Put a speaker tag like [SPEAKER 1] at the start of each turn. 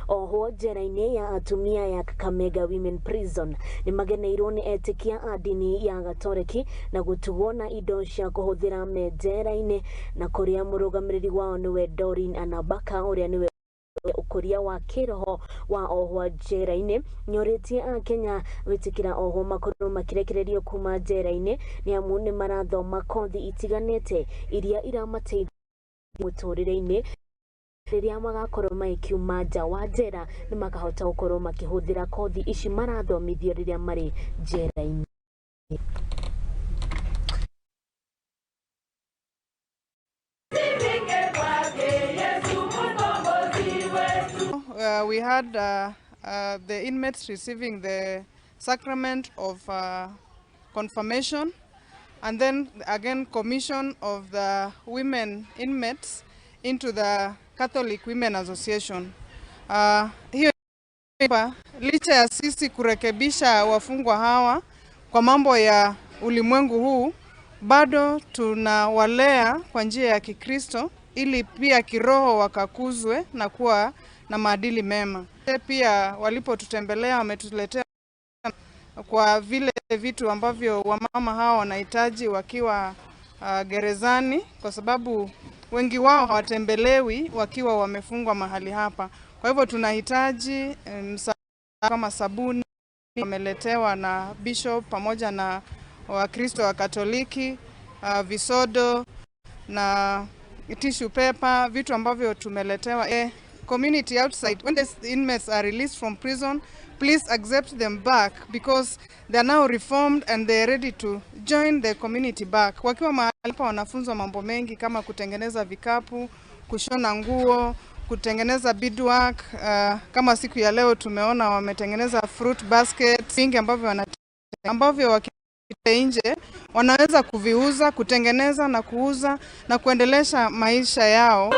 [SPEAKER 1] Ohwo njera-inĩ ya atumia ya Kakamega Women Prison nĩ mageneirwo nĩ etĩkia a ndini ya Gatoreki na gũtugwo na indo cia kũhũthĩra me njera-inĩ, na kũrĩa mũrũgamĩrĩri wao nĩwe Doreen Anabaka, ũrĩa nĩwe ũkũria wa kĩroho wa ohwo njera-inĩ, nĩorĩtie Akenya gwĩtĩkĩra ohwo makorwo makĩrekererio kuma njera-inĩ nĩ amu nĩ marathoma kothi itiganĩte iria iramateithia mũtũrĩre-inĩ. Rĩrĩa magakorwo magĩkiuma nja wa njera, nĩ makahota gũkorwo makĩhũthĩra kothi ici marathomithio rĩrĩa marĩ njera-inĩ.
[SPEAKER 2] We had the inmates receiving the sacrament of confirmation, and then again commission of the women inmates into the Catholic Women Association. Hiyo licha ya sisi kurekebisha wafungwa hawa kwa mambo ya ulimwengu huu, bado tunawalea kwa njia ya Kikristo ili pia kiroho wakakuzwe na kuwa na maadili mema. Pia walipotutembelea wametuletea kwa vile vitu ambavyo wamama hawa wanahitaji wakiwa gerezani, kwa sababu wengi wao hawatembelewi wakiwa wamefungwa mahali hapa. Kwa hivyo tunahitaji msaada kama sabuni wameletewa na bishop pamoja na Wakristo wa Katoliki, visodo na tissue paper, vitu ambavyo tumeletewa. Community outside, when the inmates are released from prison, please accept them back because they are now reformed and they are ready to join the community back. Wakiwa mahali hapa wanafunzwa mambo mengi kama kutengeneza vikapu, kushona nguo, kutengeneza beadwork. Kama siku ya leo tumeona wametengeneza fruit basket vingi ambavyo waki nje wanaweza kuviuza, kutengeneza na kuuza na kuendelesha maisha yao.